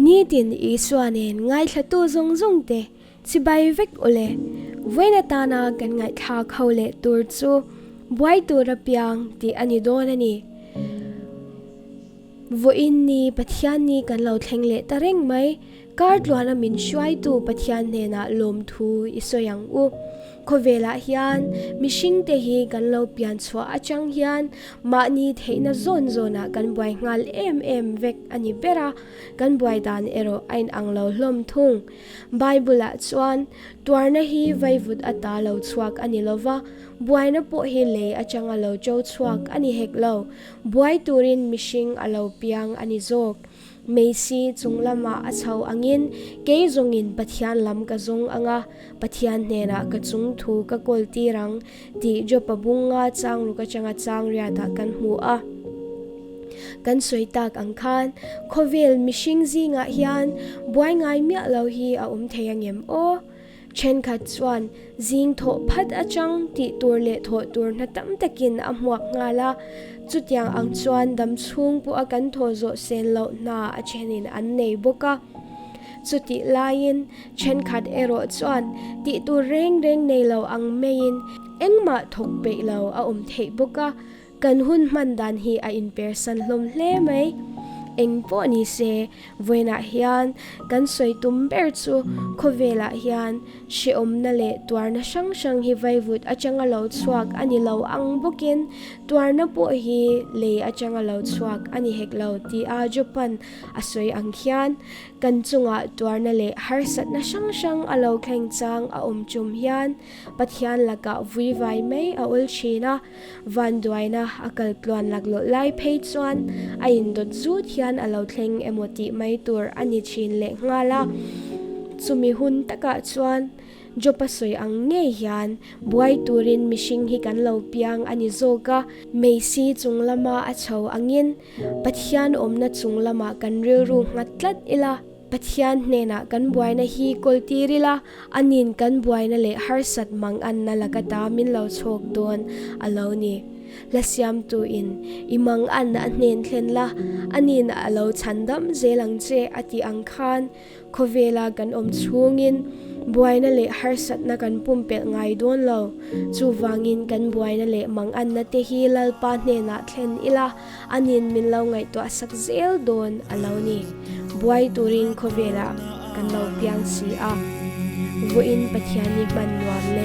Nitin Isua nen ngaithlatu zawng zawng te chibai vek ule. Vawiin atana kan ngaihthlak ho leh tur chu buai tur apiang tih a ni dawn a ni. Vawiin ni Pathian ni kan lo thleng leh ta reng mai. Kar tluana min hruaitu Pathian hnenah lawmthu i sawi ang u. Khawvelah hian mihringte hi kan lo pian chhuah atang hian mahni theihna zawn zawnah kan buai nghal em em vek a ni ber a, kan buai dan erawh a inang lo hlawm thung. Bible-ah chuan tuarna hi vaivut ata lo chhuak a ni lova, buaina pawh hi lei atanga lo to chhuak a ni hek lo, buai turin mihring a lo piang a ni zawk. Meisi chung lamah a chho angin kei zawngin Pathian lam ka zawng ang a, Pathian hnenah ka chung thu ka kawl tir ang tih Jopa bunga chang ruk atanga chang riatah kan hmu a. Kan sawi tak ang khan khawvel mihring zingah hian buai ngai miah lo hi a awm thei angem aw? Thenkhat chuan zing thawh phat atang tih tur leh thawh tur hna tam takin a hmuak nghal a, chutiang ang chuan dam chhung pawha kan thawh zawh sen loh hna a thenin an nei bawk a. Chutih laiin thenkhat erawh chuan tih tur reng reng nei lo ang maiin engmah thawk peih lo a awm theih bawk a. Kan hun hman dan hi a inpersan hlawm hle mai. Eng pawh ni se, vawiinah hian kan sawi tum ber chu khawvelah hian hrehawmna leh tuarna hrang hrang hi vaivut atanga lo chhuak a ni lo ang bawkin tuarna pawh hi lei atanga lo chhuak a ni hek lo tia Jopan a sawi ang khian kan chungah tuarna leh harsatna hrang hrang a lo thleng chang a awm tum hian Pathian lakah vuivai mai a awl thin a. Vanduaina a kal tluan laklawh lai phei chuan a indawt zut hian a lo thleng emaw tih mai tur a ni thin leh nghal a. Chumi hun takah chuan Jopa sawi ang ngei hian buai turin mihring hi kan lo piang a ni zawk a, Meisi chung lama a chho angin Pathian awmna chung lamah kan rilru nghat tlat ila. Pathian hnenah kan buaina hi kawl tir ila, anin kan buaina leh harsat mang anna laka ta min lo chhawk dawn a lo ni. Hla siamtuin i mang an a hnen thlen la, anin a lo chhan dam zel ang che a tih ang khan khawvela kan awm chhungin buaina leh harsatna kan pumpelh ngai dawn lo. Chuvangin kan buaina leh mang anna te hi Lalpa hnenah thlen ila, Anin min lo ngaihtuah sak zel dawn a lo ni. Buai turin khawvelah kan lo piang si a. Vawiin Pathian i hman nuam le.